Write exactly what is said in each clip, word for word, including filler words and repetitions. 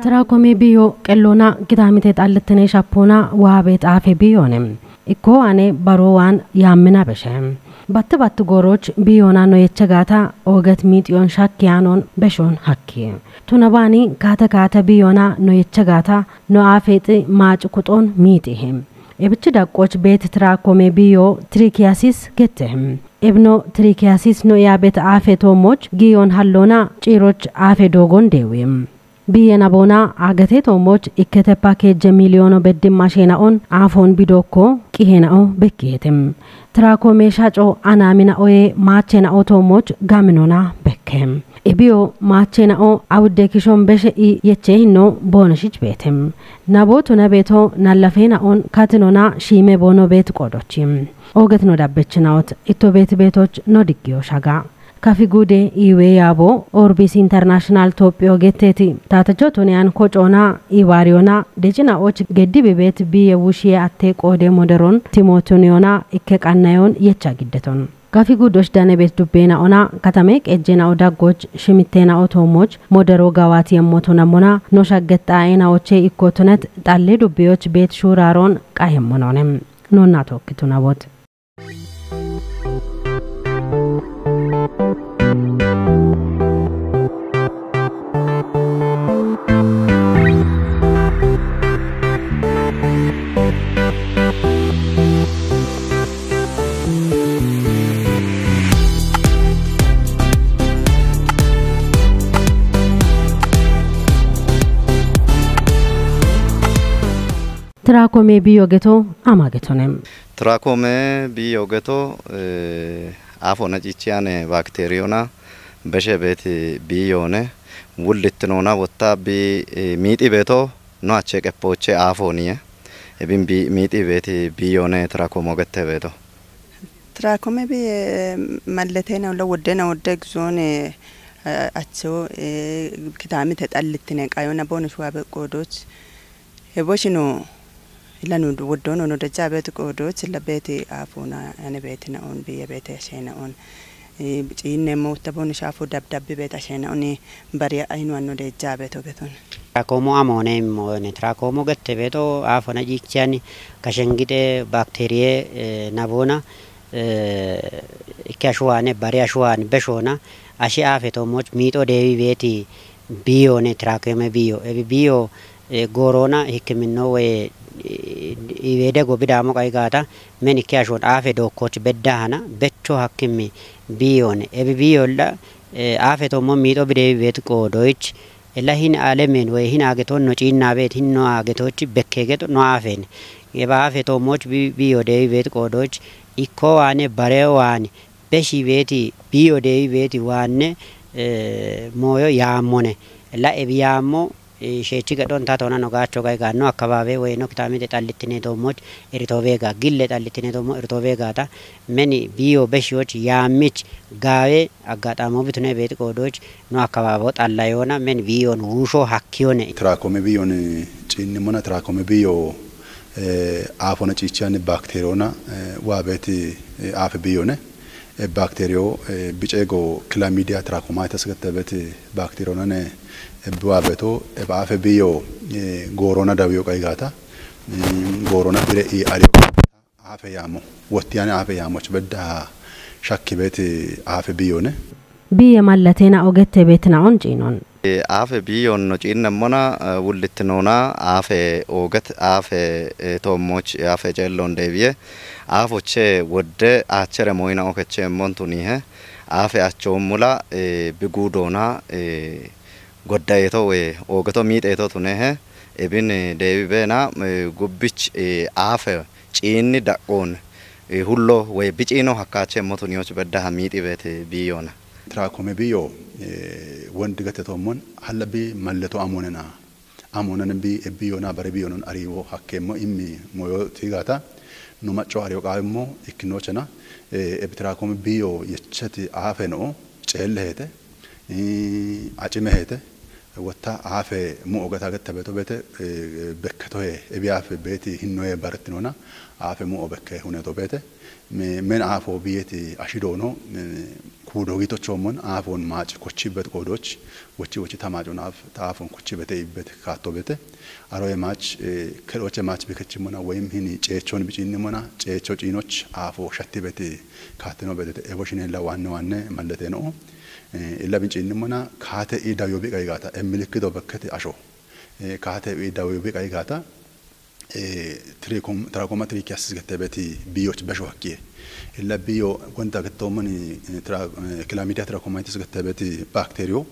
Tiraakome biyo qelloona gitaamite xallittine shappoona waabe xaafe biyoone. Ikkoo ane baroo waan yaammina beshe. Batte batte gooroch biyoona no yeche gaata ooget miixiyoon shakki aanoon beshoon hakki. Tuna baani kaata kaata biyoona no yeche gaata no aafeexi maaci kuxoon miixihe. Ebichi daqqooch beet tiraakome biyo tirikiyasis gette. Ebno tirikiyasis no yaabet aafe toommoch giyoon halloona ciiroch aafe doogon deewi. Biye naboona agatee toommoch ikkete pakeejje miiliyoono beddim asheena'on aafoon bidookko qiheena'o bekkihetem. Tiraakome shaco anaamina'oye maacheena'o toommoch gaminona bekke. Ebiyo maacheena'o awudde kishon beshe i yechee hinno boonoshich beetem. Nabooto nabeeto nallafeena'on katinona shiime boono beet qoodochi. Oogetno dabbechina'ot itto beeti beetoch no diggiyo shaga. Kafi guude iiwee yaabo Orbis International Toophiyo getteeti. Taatacho tuniyan kocoona iibaariyoona decina'och geddibi beet biye wushiye attee qoode moderon timootuniyoona ikke qannayoon yecha giddeton. Kafi guudoch dane beet dubbeena'ona katame qejjeena'o daggoch shimitteena'o toommoch modero gawaati yemmoto namona no shagget xaa'eena'oche ikkotunet xalli dubbiyoch beet shuuraaroon qayemmonoone. Nonna tokkitu nabot. Tiraakome biyo geto ama getone. Tiraakome biyo geto, eh, aafo nacichiyane bakteeriyona beshe beeti biyoone wullittinoona wotta bi, eh, miixi beeto no ache qeppooche aafooniye. Ebin bi, miixi beeti biyoone tiraakome ogette beeto. Tiraakome bi, eh, malleteena ulla woddena wodde gizoone, eh, acho, eh, kitaamite xallittine qayona boonu shuwaabe qoodoch. He boshino ilanu woddono no dajja beeti qoodoch illa beeti aafoona ane beeti na'on biye beeti asheena'on. Eh, ciinne moutta boonu shaafu dabdabbi beeti asheena'on bariya ayinu anno dajja beeto geton. Tiraakome amoone moone tiraakome gette beeto aafo nacichiyani kashengide bakteeriye, eh, naboona, eh, ikke ashuwaane bari ashuwaane beshoona ashi aafe toommoch miixo deewi beeti biyoone tiraakome biyo. Ebi biyo, eh, gooroona hikkiminno woy, eh, iweede go bidaamo qayi gaata men ikke ashuwoon aafe dookkoch beddahana becho hakkimmi biyoone. Ebi biyolla, eh, aafe toommo miixo bideewi beet qoodoyich ella hin alemen woy hin ageton no ciinna beet hin no agetoch bekke geto no aafeene. Eba aafe toommoch bi, biyo deewi beet qoodoch ikko waane bare waane beshi beeti biyo deewi beeti waanne, eh, mooyo yaammone. Ella ebi yaammo, eh, sheechi gedhon ta toona no gaacho gay gaanno akkabaabe woy no kitaamite xallittine toommoch irito beega, gille xallittine toommo irito beegata meni biyo beshiyoch yaammich gaawe aggaxaamo bitune beeti qoodoch no akkabaabo xallayoona men biyoon wuusho hakkiyone. Tiraakome biyoon ciinnimona tiraakome biyo, eh, aafona ciichiyan bakteeriyoona, eh, waa beeti, eh, aafe biyoone. Eh, bakteeriyo, eh, biceego kilamidiya tiraakomaaytas gette beeti bakteeriyoonane, eh, waa beeto, eh, eba aafe biyo, eh, gooroona dawiyo qayi gaata, mm, gooroona bire i ariyo aafe yaamo, wottiyane aafe yaamoch bedda shakki beeti aafe biyoone. Biye mallateena ogette beetina'on ciinon. Eh, aafe biyoon no ciinnemmona, eh, wullittinoona aafe ooget aafe, eh, toommoch aafe ceelloon deebiye. Aafoche wodde aachere moyina okeche emmontunihe. Aafe achoommula, eh, biguudoona, eh, goddayeto woy oogeto miixeeto tunehe. Ebin, eh, deebi beena, eh, gubbich, eh, aafe ciinni daqqoon, eh, hullo woy biciino hakkaache emmo tuniyoch beddaha miixi beete biiyoona. Tiraakome biyo, eh, wondi gate toommon halla bi malleto amoonena. amonan bi, e biyoona bare biyonon ariwo hakkemmo immi moyo tigata, no macco ariyo qaawimmo ikkinochena, e, ebitirakomi biyo yechati aafe no, ceellehete, e, acimehete, wotta aafe mu'o gata getta beto bete, e, bekketohe, ebi aafe beeti hinnoye barettinona, aafe mu'o bekke huneto bete, me-, men aafo biyeti ashidoono, e, kuudo gitochoomon aafon maaci kochibet qoodoch, wochi wochi ta maacon aaf-, ta aafon kochibete ibbet kaatto bete. Aroye maach, e, kedhoche maach bikechimona, woyim hini ceechon biciinnimona, ceecho ciinoch aafo shattibeti kaattino betete. Ebo shinella waanne waanne mallete no. E, illa binciinnimona, kaate i dawiyo biqa igata, e, milikkido bekkete asho. E, kaate i dawiyo biqa igata, e, tirakom-, tirakooma tirikiyasis gette beti biyoch besho hakkiye. Illa biyo gonda gettoomoni, e, tira-, e, chlamydia trachomatis gette beti bakteriyo,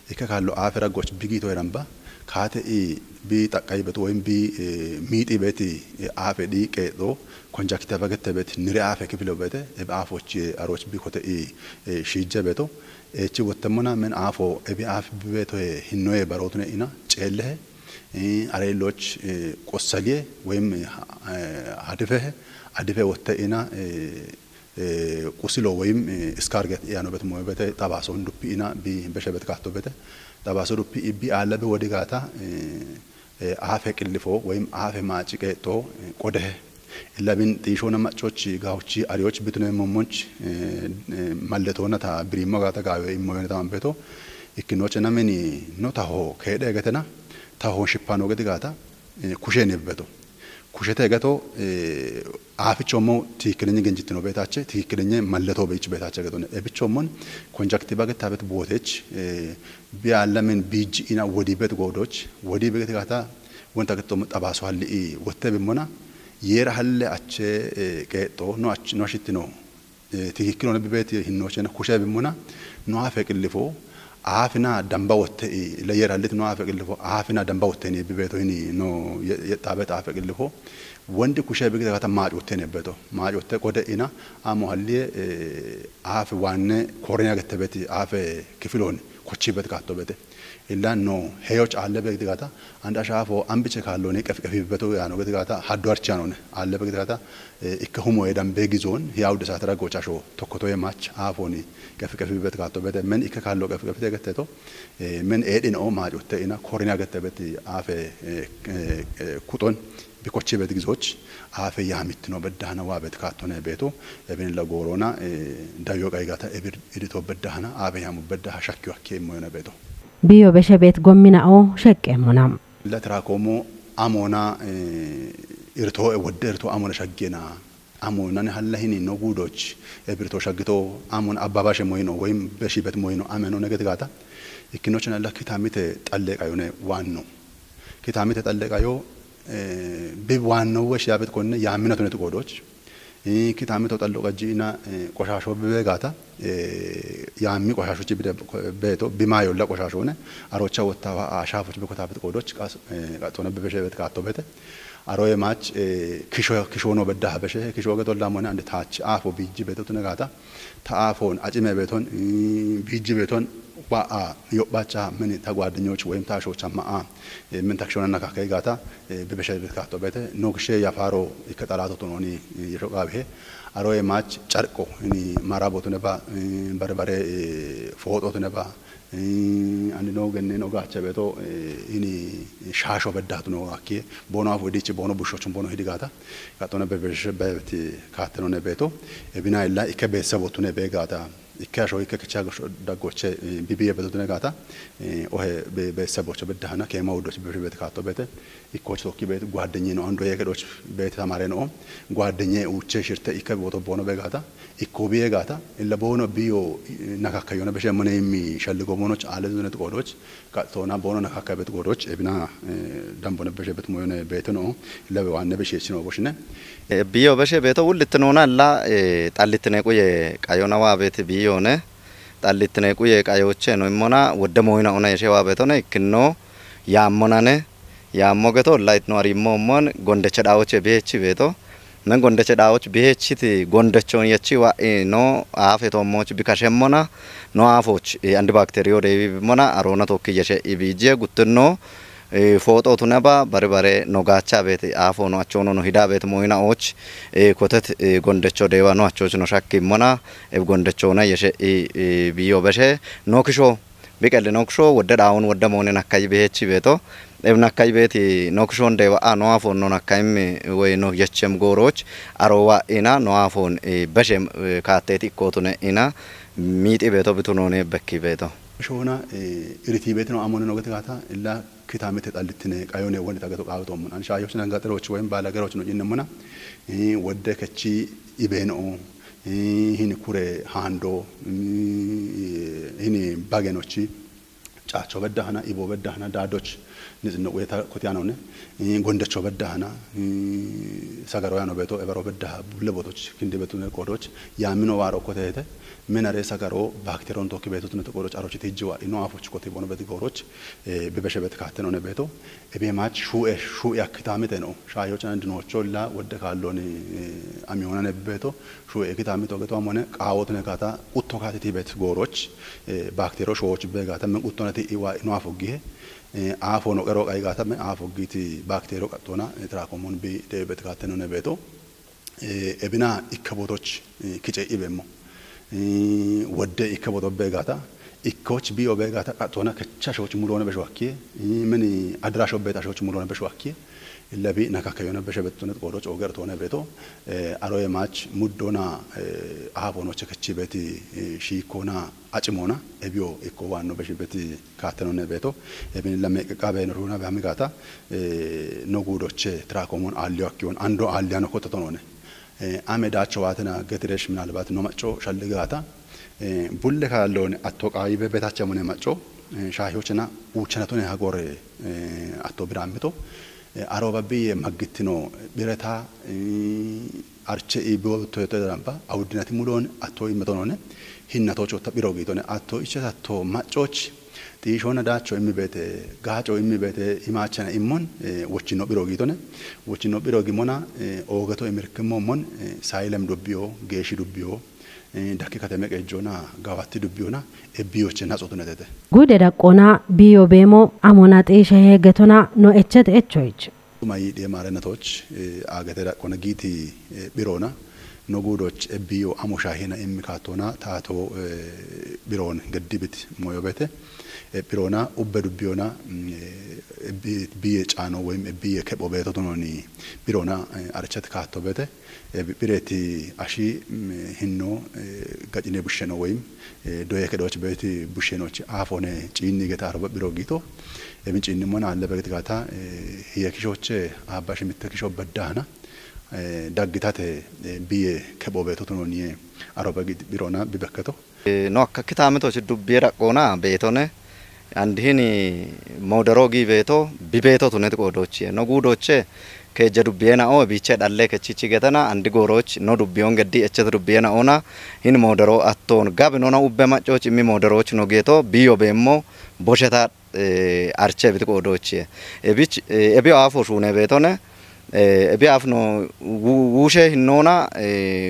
ikka kaallo aafe raggoch bigito eramba, kaate i bi xaqqayi beto woyim bi, e, miixi beti, e, aafe di qeexo, conjunctiva gette beti nire aafe kifilo bete, e, aafochi, e, aroch bi kote i, e, shiije beto, echi wottemmona men aafo, ebi aaf bi beto, e, hinnoye barotune ina, ceellehe, e, areelloch, e, qossaliye woyim, e, ha-, e, hadifehe, adife wotte ina, e, e, qusilo woyim, e, iskarget iyano bet moyo bete, xabaason duppi ina bi beshe bet kaatto bete, xabaaso duppi ibbi aalla bi wodi gaata, e, e, aafe qillifo woyim aafe maaci qeexo, e, qodehe. Illa bin xiishona maccochi, gahochi, ariyoch bitune mommonch, e, e, malletoona ta biriimmo gaata gaawe immoyone ta mambeto, ikkinochena meni no taho keedhe egetena, taho shippano geti gaata, e, kusheni beto. Kushete egeto, e, aafichommo tikkilenye genjitino beetache, tikkilenye malleto beich beetache egetone. Ebichommon conjunctiva getta bet bootech, e, bi aalla men biiji ina wodi bet goodoch, wodi bet gaata wonta gettoommo xabaaso halli i wotte bimmona, yeera halle ache, e, qeexo, no ach-, no ashittino, e, tikikkil hone bibeti hinnochena kushe bimmona, no afe qillifo, aafina damba wotte i, la yer hallit no afe qillifo, aafina damba wotte ni bibeto hini no ye-, yexxabet afe qillifo, wondi kushe bigita gata maac wotte ni beto, maac wotte qode ina, amo halliye, e, aafe waanne korniya gettebeti, aafe kifilon kochibet kattobete. Illa no, heyoch aalle begdi gata, ande ashaafo ambiche kaalloni qef qefi beto yaano gedi gata, haddo archanone, aalle begdi gata, e, ikke humo edan be gizon, hiya udde saatera gochasho, tokkotoye mach, aafoni, qef qefi bet kattobete, men ikke kaallo qef qefi te getteto, e, men eedhin o maac wotte ina, korniya gettebeti aafe, e, e, e, kuxon, bi kochibet gizoch, aafe yaamittino beddahana waa bet kaattone beeto, ebin la goorona, e, dayo qaygata ebir idito beddahana, aafe yaamu beddaha shakkiyo akke immoyona beeto. Biyo beshe bet gommina'o sheqqeemmona. La tiraakoomo amona, e, irto e wodde irto amona shaggena, amona ne halla hini no guudoch, ebirto shaggito amona abbabashe moyino, woyim beshibet moyino, ameno ne geti gata, ikkinochina la kitamite xalle qayone waanno. Kitamite xalle qayo, e, bi waanno wesh yaabet konne yaammino tunet qoodoch. E, kitamito xallo qajji ina, e, qoshasho bibe gata, e, yaammi qoshashochi bide beeto, bima yolla qoshashone, arocha wotta ashaafoch bi kotabet qoodoch, qas, e, qaxxona bibeshe bet kattobete. Aroye mach, e, kisho, kisho no beddaha beshe, kisho geto lamone ande taach aafo biiji beto tune gata, ta aafon acime beton, e, biiji beton, wa'a yophacha meni ta ጓደኞች ወይም ta ashocha ma'a, e, men takshona nakake gata, e, bibeshe bet kattobete, no gishe yafaro ikke xalato tunoni, e, yesho qaabihe, aroye mach carqo, ini marabo tune ba, e, barbare, e, fooxo tune ba, e, andi no genne no gacha beto, e, ini shaasho bedda tuno akke, bono afu dichi bono bushochun bono hidi gata, qaxxona bibeshe bet kattenone beeto, ebina illa ikke beessebo tune be gata, ikke asho ikke kicha gosho daggoche, e, bibiye beto tune gata, e, ohe be-, beessebocho beddahana keema uddoch bibeshe bet kattobete, ikkoch tokki bet ጓደኛዬ ነው አንዱ የከዶች bet tamare no, ጓደኛዬ uche shirte ikke boto bono be gata, ikko biye gata, illa bono biyo, e, nakakayona beshe mone immi shalligo bonoch aale dunet qoodoch, qaxxona bono nakakabet qoodoch, ebina, e, dambone beshe bet moyone beto no, illa be waanne beshe chino boshine. E, biyo beshe beto wullit nona illa, e, xallit ne quye qayona waa bet biyone, xallit ne quye qayoche no immona, wodde moyina una yeshe waa betone, ikkinno yaammonane, yaammo geto, lait no arimmo mon, gondeche dhawoche bihechi beto, men gondeche dhawoch bihechiti gondechon yechi wa, e, no aafe tommoch bikashemmona, no aafoch, e, andi bakteriyo de ibi mona, arona tokki yeshe ibije guttinno, Fooxootu neba bari bare no gaacha beeti aafoo no achoono no hidaa beeti mooyina ooch kotet gondecho deewa no achooch no shakki mona eb gondecho na yeshe biyo beshe no kisho biqel no kisho wodde dhaawun wodde moone nakkayi behechi beeto eb nakkayi beeti no kishon deewa a no aafoo no nakkayim woy no yechem goorooch aroowa ina no aafoon beshe kaatteeti ikkootune ina miixi beeto bitu noone bekki beeto. Shoona iriti beeti no amone no gete gaata illa kitaamete xallittine qayone wonita gato qaawitoommo. Ani shaayyochina gaxeroch woyim baalageroch no yinnemmona wodde kechi ibeeno hini kure haando hini bagenochi caacho bedda hana ibo bedda hana daadoch nizino weta kotiyanone gondecho bedda hana sagaro yano beto ebero bedda bulle botoch kindi betune qodoch yaamino waaro kotete menare sagaro bakteron tokki beto tunete qodoch arochi tijjiwa ino afoch koti bono beti gooroch bebeshe bet kaattenone beto ebe maach shu'e shu'e akkitamite no shaayyochana dinocho illa wodde kaalloni amiyonane beto shu'e kitamito geto amone qaawotune kaata utto kaatiti bet gooroch baktero shooch be gaata men uttonati iwa ino afoggihe aafo no qero qay gaata men afoggiti baktero qaxxona trakomon bi debet kaattenone beto ebina ikka botoch kice ibemmo wodde ikka boto be gaata ikkoch biyo be gaata qaxxona kecha shooch mulone besho akkiye meni adrasho beta shooch mulone besho akkiye illa bi nakakayona beshe bettonet qodoch oger tone beto aroye maach muddona aafo noche kechi beti shiikona acimona ebiyo ikko waanno beshe beti kaattenone beto ebin lamme qaqabe no runa be amigata no guudoche trakomon alliyo akkiyon ando alliyano kototonone ame daacho waatena getiresh minalbat no macco shalligata bulle kaalloni atto qaayibe betache amone macco shaayyochina uuchanatone hagore atto birammito aro babbiye maggittino bireta arche ibo toyoto damba awuddinati mulon atto immetonone hinnatocho ta biro giitone atto ichesatto maccoch xiishona daacho immi beete gaaco immi beete imaachana immon wochino biro giitone wochino biro gimona oogeto imirkimmo mon sayilem dubbiyo geeshi dubbiyo dakki kateme qejjona gawatti dubbiyona ebbiyoche naxotunetete. Guude dhaqqona biyo beemo amona xiishe heegetona no echet echoich. Uma yiidhe maarenatoch agate dhaqqona giiti birona no guudoch ebbiyo amo shaahina immi kaatona taato biron geddibit moyobete birona ubbe dubbiyona biye caano woyim biye kepho beetotunoni birona archet kaatto beete Ebi bireti ashi hinno gacine busheno woyim doye kedoch beti bushenoch afone ciinni geta arba biro gito. Ebin ciinni mona alle begit gata hiye kishoche abba shimitte kisho beddahana daggitate biye kebo beto tunoniye arba git birona bibekketo. No akka kitaamitochi dubbiye dhaqqoona beetone. Andihini moodero gi beeto bi beeto tuneti qoodochiye no guudoche keejja dubbiyena o biche dhalle kechichi getana andi gooroch no dubbiyon geddi echete dubbiyena ona hin moodero atton gabi nona ubbe maccoch immi mooderoch no geeto biyo beemmo bosheta arche biti qoodochiye. Ebich ebiyo aafo shuune beetone. Ebi afno wuushe hinnoona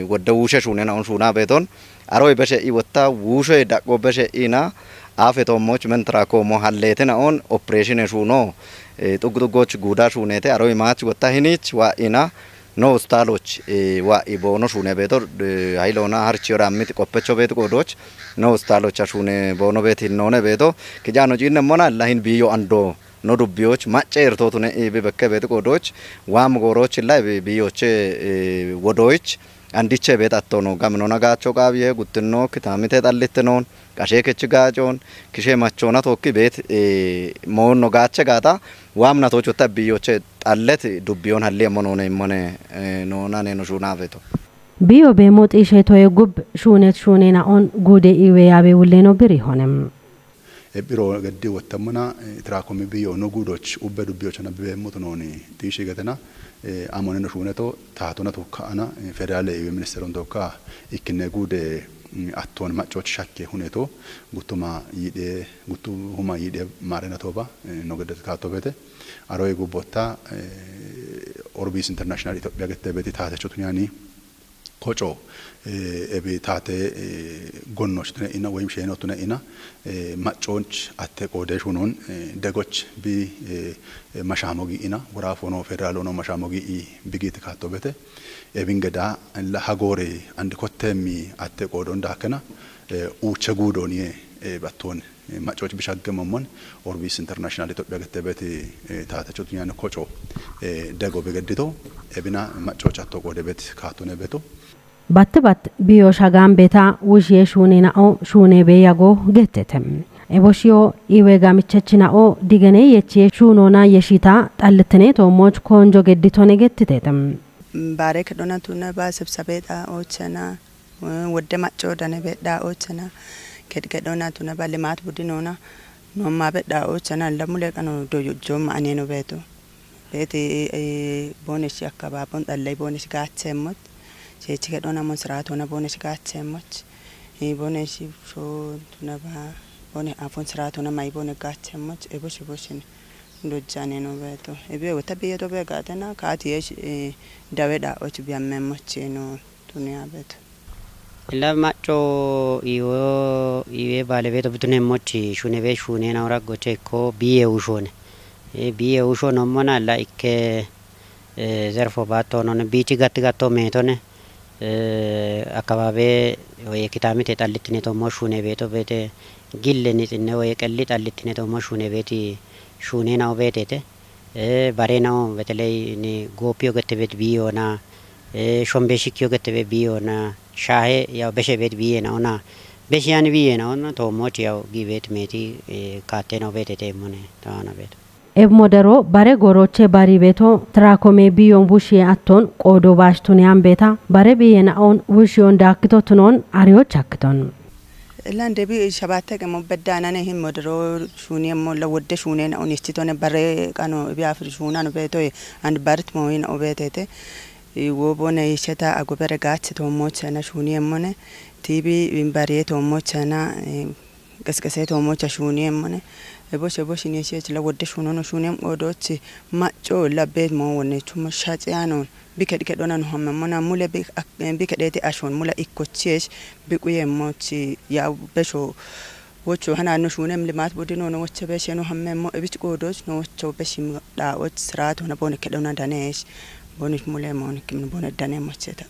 wodde wuushe shuunena on shuuna beeton aroy beshe i wotta wuushoy daqqo beshe ina afe toommoch mentira koomo halleetina on opereeshine shuuno xuggu xuggoch guuda shuunete aroy maach wotta hinich wa ina no ustaaloch wa i boono shuune beeto hayloona harchiyo dhaammit qoppecho beetu qoodoch no ustaalocha shuune boono beet hinnoone beeto kijano ciinne mona lahin biiyo ando no dubbiyoch macce ertootune iibi bekke beeti qoodoch waam goorochilla ibi biiyoche wodoyich andiche beet attono gaminona gaacho qaabiye guttinno kitaamite xallittinoon qashee kechi gaacoon kishee machoona tookki beet moonno gaache gaata waamnatoochotta biiyoche xallet dubbiyoon halli emmo noone immone noona neeno shuunaabeto. Biyo beemo xiishe toye gub shuunet shuunena on guude iwe yaabe wulleno biri honem. Ephiro geddi wottammona tirakomi biyo no guudoch ubbe dubbiyochona bibeemmoto nooni xiishi getena amoneno shuuneto taatona tokka ana federale iwe ministeron tokka ikkine guude attoon maccoch shakke huneto guttuma yiidhe guttu huma yiidhe maarena tooba no gedde taatobete aroy gubbotta Orbis International Ethiopia gette beti taatecho tunyani Koco ebi taate gonnoch tune ina woyim sheeno tune ina maccoonch atte qoode shuunoon degoch bi mashaamo gi ina woraafono federaaloono mashaamo gi i bigiit kaatto bete ebin geda la hagoore andi kotteemmi atte qoodoon daakkena uuche guudooniye battoon maccoch bishagge mommon Orbis International Ethiopia gette beti taatacho tunyan koco dego begeddito ebina maccoch atto qoode beti kaatone beto. Batte bat biyo shagaan beta wushiye shuune na'o shuune be yago gettete. Eboshiyo iwe gamichechina'o digene yechiye shuunona yeshita xalletene toomoch koonjo gedditone gettitete. Bare kedhona tuna ba sibsabeedha oochena, wodde macco dane beedha oochena, kedhedhona tuna ba limaat budinona, noomma beedha oochena, lamule qano doyojjo ma'aneno beeto. Beeti booneshi akkabaabon dhallay booneshi gaachemmoch, cheechi kedhona mon siraatona booneshi gaachemmoch, booneshi shoo tuna ba boone afon siraatona may boone gaachemmoch, eboshi boshin dojjane no beeto. Ebi wota biyeto be gaatena kaati yesh dawe dha ooch biyammemmoch no tuniya beeto. Ila macco iwo iwe baalebeeto butunemmoch shuunebe shuunena ora goche ikko biye ushone. Biye usho nommona la ikke zerfo baatto none biichi gatti gatto meetone akabaabe woye kitaamite xallittine toommo shuune beeto beete gille nixinne woye qelli xallittine toommo shuune beeti shuunena o beetete. Barenao beteley ni goopiyo gette bet biyona, shombe shikkiyo gette bet biyona, shaahe yaw beshe bet biyena ona, beshe yani biyena ona toomoch yaw gi bet meeti kaattena o betete mone tawana bet. Eb modero bare goroche bari beto trakome biyon bushiye atton qoodo bash tuniyan beta bare biyena on bushiyon daakkito tunon ariyoch akkiton. Illan debi shabatte qemo bedda anane hin modero shuuni emmo la wodde shuune na on ichitone bare qano ibi afir shuunano beetoye and barit mooyina o beetete. Wo bone isheta agobere gaache toommochena shuuni emmone tibi bariye toommochena qesqese toommocha shuuni emmone. Ebosh ebosh inishech la wodde shuunono shuunem qoodochi macco la beet moo wonne chumma shaciyanon. Bi kedhi kedhona no hammemmona mule bi ak- bi kedheti ashon mula ikkochiesh bi quyemmoch ya besho wocho hana no shunem limaat budino no woche beshe no hammemmo ebich qoodoch no wocho beshim dhaa'och siraat hona bone kedhona daneesh bonich mule monik bone daneemmocheta.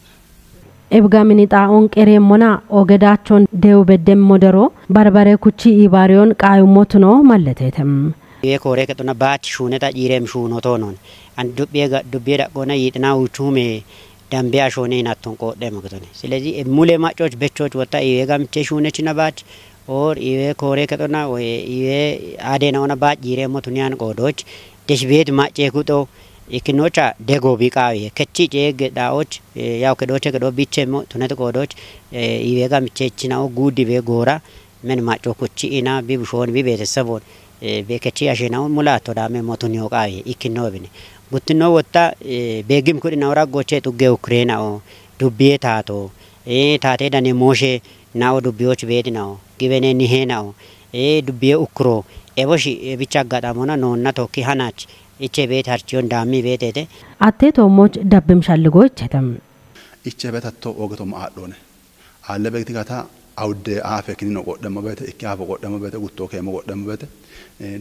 Ebga mini xaa'on qereemmona ogedachon dewu beddem modero barbare kuchi ibaariyon qaayummotuno malleteetem. Ye koore kexona baach shuuneta ciireem shuunotonon. An dubbiye ga- dubbiye dhaqqoona yiixina uchuume dambe ashoone hinatton qoodhe mokitone. Silezi mule maccoch bechoch wotta iwe gamche shuunechina baach or iwe koore kexona woye iwe aadena ona baach ciireemmo tuniyan qoodoch desh beet macce kuxo ikkinocha dego biqaawiye kechi ceegge dhaa'och yaw kedhooche kedhoo bichemmo tunet qoodoch iwe gamchechinao guudi be goora men macco kuchi ina bi bushoon bi beetesebon be kechi ashenao mula atto daame motun yoqaawiye ikkino bine. Guttino wotta be gim kudhinao raggoche xugge ukrenao dubbiye taato taate dane mooshe nao dubbiyoch beedinao gibene nihenao dubbiye ukro eboshi bicha aggaxamona noonna tokki hanach iche beet harchiyon daammi beetete. Atte toommoch dabbim shalligo ichetem. Iche betatto ogetom aadhone. Alle begti gata awde aafe kinino qodhemo bete, ikke aafo qodhemo bete, gutto keemo qodhemo bete.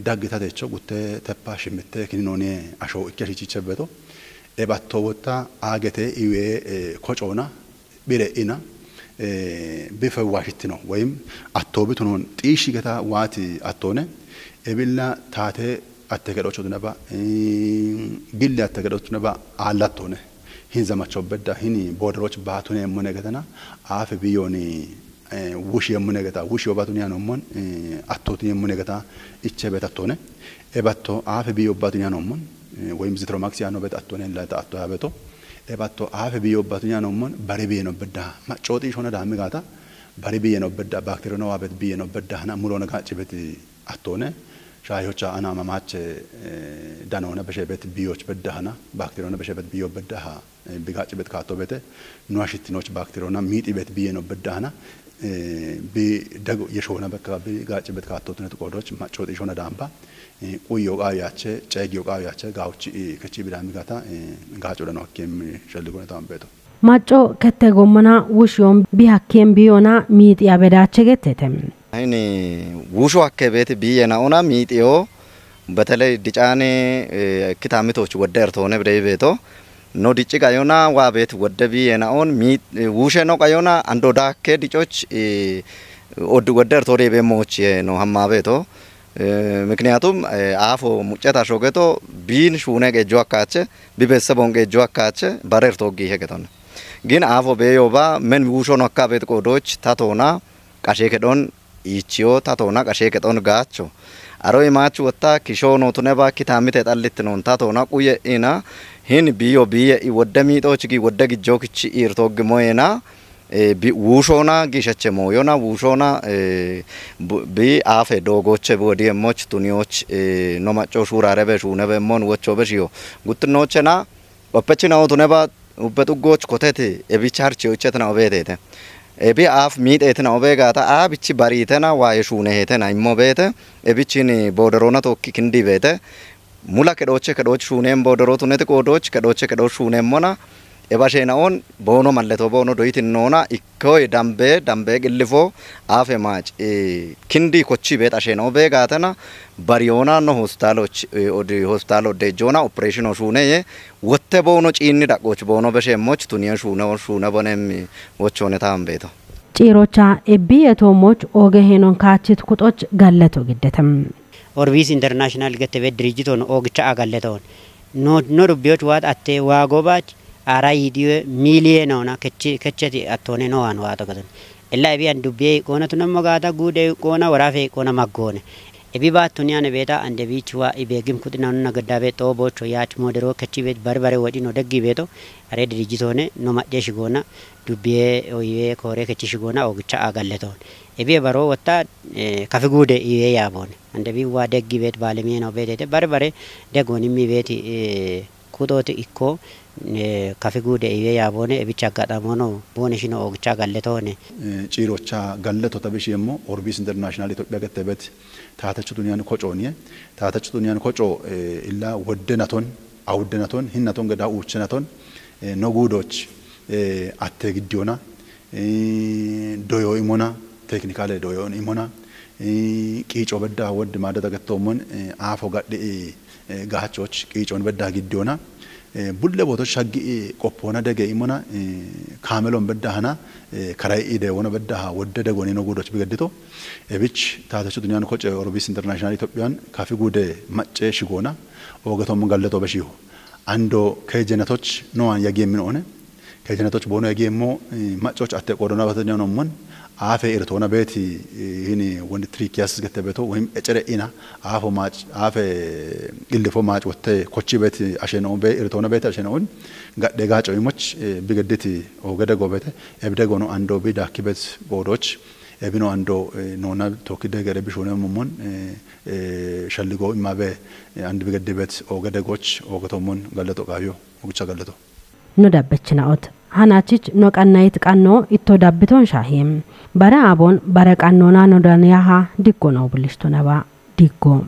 Daggi tatecho gutte teppa shimitte kininoni asho ikke shichiche beto. Ebatto wotta agete iwe kocona bire ina bife washittino woyim atto bitunon xiishi geta waati attone ebilla taate atte gedhocho dunaba gille atte gedhocho dunaba aallattone hin zamacho bedda hin boodroch baatune mone getana aafe biyoni wushi yemmune geta wushi obatun yanommon attotun yemmune geta iche betattone ebatto aafe biyo obatun yanommon woyim zitromax yano bet attone la ta atto yabeto ebatto aafe biyo obatun yanommon bari biyeno bedda maccoti shona dami gata bari biyeno bedda bakteriyona wabet biyeno bedda hana mulona gacci beti attone shaayocha ana mamache danona beshe bet biyoch bedda hana bakteriyona beshe bet biyo bedda ha bi gacci bet kaatto bete no ashittinoch bakteriyona miixi bet biyeno bedda hana bi dago yeshona bekka bi gacci bet kaatto tunet qoodoch maccoti shona damba quyo qaayache ceegiyo qaayache gaawchi kechi bidami gata gaaco dano akkem shalligone tambeto. Macco kette gommona wushiyon bi hakkien biyona miixiya bedache gettete. Ini wusho hakke beeti biye naona miixiyo, beteley dicaane, eh, kitamitoch wodde ertoone bidey beeto. No dicci qayona waa beeti wodde biye naon mi, eh, wushe no qayona ando dakke dicoch, eh, od-, wodde ertoode be moch ye no hamma beeto. Eh, mikniyatum, eh, aafo mucceta shogeto bin shune gejo akkache, bi bessebon gejo akkache, barer togi hegeton. Gin aafo beyo ba, men wusho no akka beet qodoch, tatona, qashe kedon ichiyo, tatona, qashe kedon gacho. Aro imachu wotta, kisho no tune ba, kitamite tallit non, tatona, quye ina, hin biyo biye i wodde miitoch gi wodde gijo kichi ir togi moyena, eh, bi, wushona gishache moyona, wushona, eh, bu-, bi afe dogoche bu wodi emoch tuniyoch, eh, no macco shurare be shune be mon wocho be shiyo. Guttinochena, oppechina otune ba, ubbe tuggoch kotete, ebi charche uchetena obetete. Ebi af miitetina obegata, a bichi baritena, waye shune hetena immo bete, ebi chini boderona tokki kindi bete. Mula kedhoche kedhoch shuuneem boodorootu neti qoodooch kedhoche kedhooch shuuneemmona, ebasheena'oon boono malletoo boono doyitinnoona ikkoy dambe dambe qillifoo aafe maac, eh, kindi kochi beet asheena'o bee gaatena bariyoona no hospitaaloch, eh, odi hospitaalo deejjoona opereeshino shuuneye wotte boono ciinni dhaqqooch boono besheemmoch tuniye shuune shuune boneemmi wochoone taambeeto. Ciirocha ebbi yetoommoch ooge heenon kaachit kuxoch galleto giddetem. Orbis International gettebe dirijjitoon oogicha agalletoon. No, no dubbiyoch waat atte waagobaach ara yidiyo miiliyeenoona kechi-, kecheti attoone no waan waato gaton. Ella ebiyan dubbiye iqoona tunemmo gaata guude iqoona waraafe iqoona maggoone. Ebi baattuniyane beeta ande biich waa ibeegim kuxinanuna gaddabe xoo boocho yaach moodero kechi beet bari bare wodhino deggi beeto are dirijjitoone no macce shigoona dubbiye oyiwe koore kechi shigoona oogicha agalletoon. Ebiye baroo wotta, eh, kafi guude iwe yaaboone. Ande bi waa deggi beet baalimiye no beetete bare bare deggoon immi beeti, eh, kuxooti ikko, eh, kafi guude iwe yaaboone ebicha aggaxamono boone shino oogicha galletoone. Eh, ciirocha galleto tabishiemmo Orbis International Ethiopia gette bet taatachu tuniyan kocooniye. Taatachu tuniyan koco, eh, illa wodde naton, awudde naton, hin naton geda uuche naton, eh, no guudoch, eh, atte giddiyona, eh, doyo imona, teknikale doyo imona, eh, qiico bedda wodde maada dagattoomon, eh, aafo gadhi, eh, gaachoch qiicon bedda giddiyona, eh, bulle booto shaggi, eh, qoppoona dege imona, eh, kaamelon bedda hana, eh, karay ide wona bedda ha wodde degoni no guudoch bigeddito. Ebich taatachu duniyan koce Orbis International Ethiopia kafi guude macce shigoona, oogetom galleto beshiho. Ando kejenatoch no an yagi emmin one. Kejenatoch boono yagi emmo, eh, maccoch atte qoodona batanya no mon. Aafe irtoona beeti, eh, hini woni trikiyas gette beto, woyim ecere ina, aafo maac, aafe illifo maac wotte kochi beeti asheno be, irtoona beeti asheno un. Gadhe gaaco imoch, eh, bigedditi oogede goobete, ebide goono ando bi daakki beet goodoch, ebino ando, eh, noona tokki degere bishone mumon, eh, eh, shalligo imabe, eh, and bigeddi beet oogede gooch, oogetomon galleto qaayo, ogicha galleto. No dabbechinaot. Hanachich no qannayit qanno itto dabbiton shaahim. Bare abon, bare qannona no daniyaha diggo no bulishto naba. Diggo.